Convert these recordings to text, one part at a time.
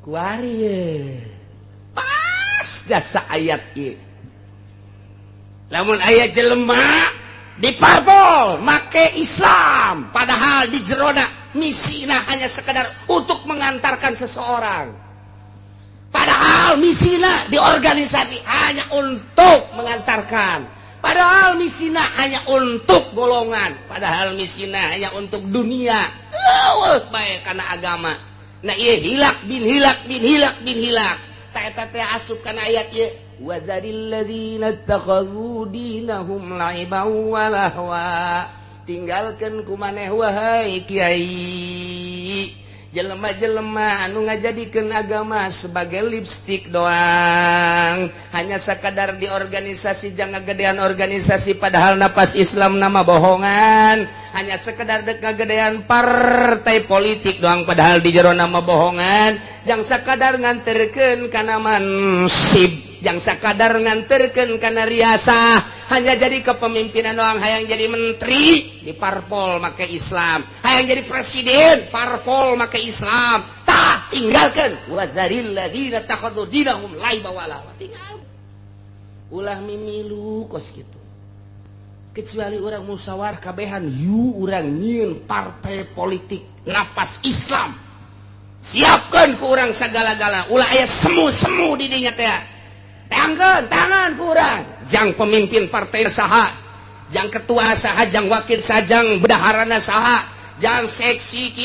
Kuari ye. Pas jasa ayat ieu. Lamun aya jelema di parpol make Islam, padahal di jerona misina hanya sekedar untuk mengantarkan seseorang, padahal misina di organisasi hanya untuk mengantarkan, padahal misina hanya untuk golongan, padahal misina hanya untuk dunia, eueuh bae kana agama. Nah, ieu hilak bin hilak bin hilak bin hilak. Ta eta teh asup kana ayat ieu, wadzaril ladzina ittakhadhu dinahum la'iban wa lahwa. Tinggalkeun ku maneh, wahai kiai, jelema-jelema anu ngajadikeun agama sebagai lipstick doang, hanya sekadar di organisasi, jangan gedean organisasi, padahal napas Islam nama bohongan, hanya sekedar dek ngagedean partai politik doang, padahal di jero nama bohongan, jang sekadar nganterkeun kana mansib, jang sakadar nganterkeun kana riasa, hanya jadi kepemimpinan doang, hayang jadi menteri di parpol make Islam, hayang jadi presiden parpol make Islam. Tah, tinggalkan. Wadzaril ladzina takhadhu dinahum laiba wa lahwa. Tinggal, ulah mimilu kos gitu, kecuali orang musyawarah kabehan, yu urang nyieun partai politik napas Islam, siapkan ku urang segala-gala, ulah aya semu-semu di dinya teh. Tangan tangan ku urang, jang pemimpin partai saha, jang ketua saha, jang wakil sajang, bedaharana saha, jang seksi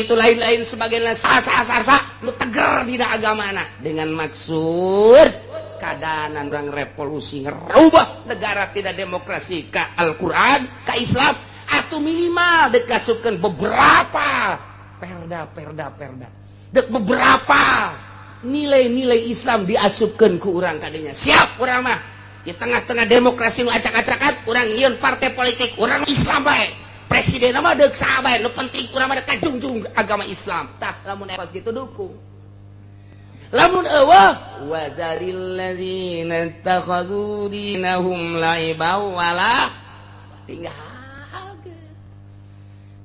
itu lain-lain sebagainya, saha saha saha, saha lu teger dina agamana dengan maksud keadaan orang revolusi ngerubah negara tidak demokrasi ke Al-Quran, ke Islam, atau minimal dikasupkan beberapa perda perda perda dek beberapa nilai-nilai Islam diasupkan ke urang tadinya. Siap urang mah di tengah-tengah demokrasi nu acak-acakan, urang nyieun partai politik urang Islam bae, presiden mah deuk saha bae, nu penting urang mah dek kajungjung agama Islam. Tah, lamun pas gitu dukung. Lamun eueuh, wadzaril ladzina ittakhadhu dinahum la'iban wala, tinggalkeun,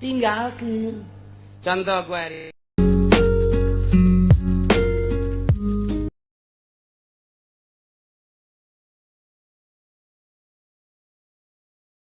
tinggalkeun. Contoh gue